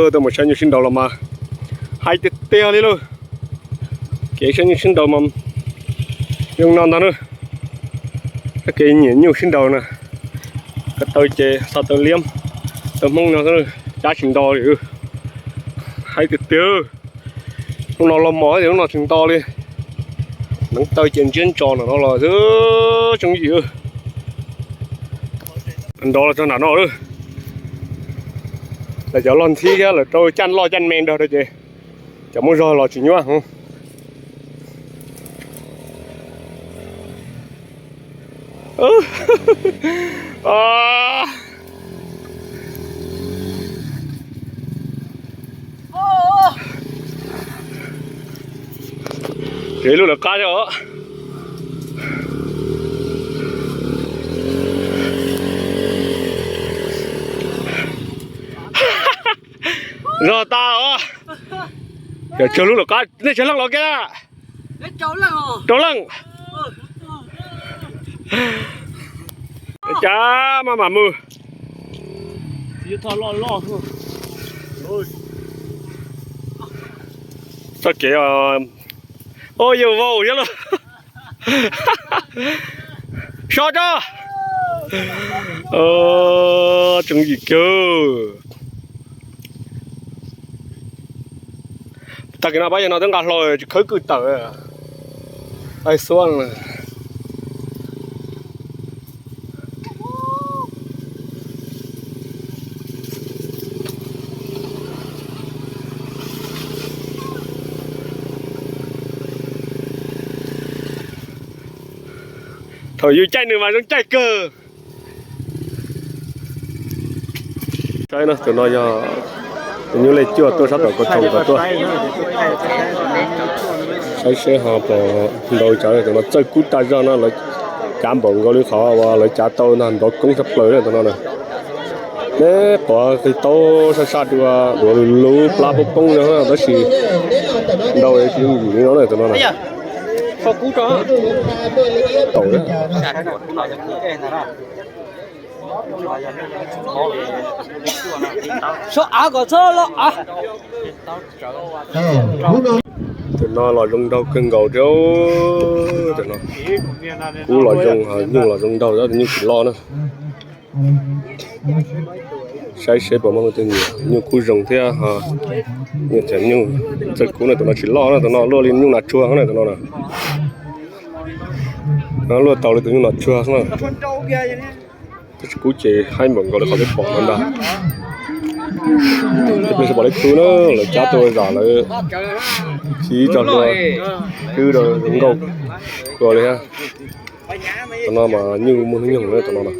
Tuaj mus saib nyuj sib nraus los mas haib tiag tiag li lauj. Kev saib nyuj sib nraus mas zoo no ntag na. Kev nyiam nyuj sib nraus na. Ko taw ces xav taw liab, taw Hmoob no xwb, cab tsis nto li. Haib tiag tiag. Hnub no los mos tias hnub no tsis nto li. Neev taw ces ntsiab ntso nram no los xwb tsoom yim. Nrov los txog nram no lawm. Lawv cov loj ntxhib thiab lawv rau caj loj caj me nrog rau ces cov muaj zog los tsis nyuaj. Tsev lub lawv qab os. Zog tas os. Yog tsawg lub lawv qab, nej tsawg leej los kiag? Rau leej. Cas maj mam mus. Txoj kev, o, yawg vau thiab lauj. So tso. Tsoom yim kiag. Tag kis no pab yawg no twb nqa hlau tsis khawb kwj tawm. Ai xuab. Thaum yus caij nws mas zoo caij kawg. Saib no, tus no yog tus nyuj lej cuaj tuaj sab tom ko thaum ko tuaj. Saib seb ho puas nrau cas, tus no txawj kub tag zog no, lawv cav npaum nkaus li qhov uas lawv cav tau ntag, nrov koob tshaj plaws tus no na. Neb quav qis taub saj saj dua, duav lus lub plab poob poob no tab sis nrau tsis yooj yim li no na tus no na. Taum. Sab av kom txhob loj av. Tus no los zoo nraug kawg nkaus thiab. Tus no kub los zoo, nyuj los zoo nraug, tab tus nyuj tsis loj na. Saib seb puas muaj leej twg nyiam nyuj kub zoo thiab. Nyuj txawj kub na, tus no tsis loj na, tus no luaj li nyuj nas tsuag na tus no na. No luaj tau li tus nyuj nas tsuag na. Tab sis kub ces haib npaum nkaus li qhov peb pom no ntag. Peb tsis pom li kub na, lawv cab tuaj zam lawv tsis tso hlua, twb rau zoo nkauj kawg li thiab. Tus no mas nyuj muaj hnub nyoog na tus no na.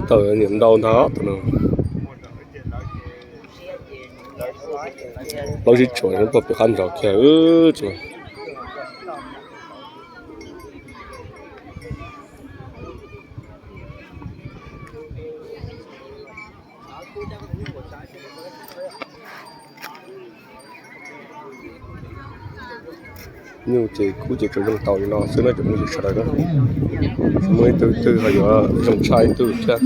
Tawm nyiam ntau ntag tus no. Plaub tsib tsuam tuaj pem qab nrog kiag. Nyuj ces kub ces tsuas zoo tau li no xwb na cov phooj ywg sawv daws na. Muaj ib tug twg ho yuav zoo tshaj ib tug thiab.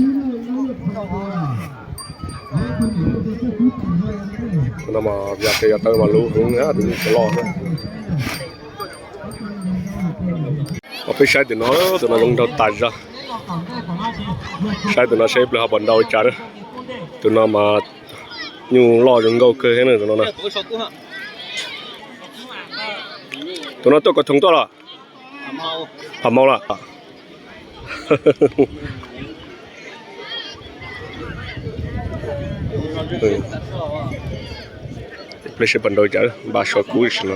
Tus no mas yog tes yog taw mas luv heev na, tus nyuj tsis loj na. Peb saib tus no, tus no zoo nraug tas zog. Saib tus no seb pliag ho puas nrau li cas na. Tus no mas nyuj loj zoo nkauj kawg thiab na tus no na. Tus no tuaj ko thoom tuaj los? Pham maus los? Pliag seb puas nrau cas, npaj so kub sim no.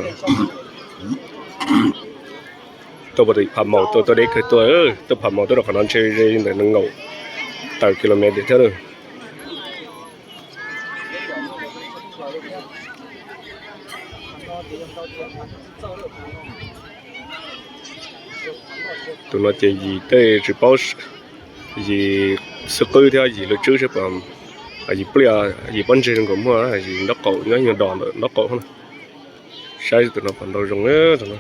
Tuaj puag tim pham maus tuaj, tuaj deb kawg tuaj, tuaj pham maus tuaj rau qhov no ntshe ze li ntawm nees nkaum tawm kilomev thiab na. Tus no ces yim tej tsis paub, yim xwb qwb thiab yim lub tswb seb puas, yim pliaj yim pob ntseg zoo nkaus muaj, yim nraub qaum nyob nyuag dos ntawm nraub qaum na. Saib tus no puas nrau zoo tus no.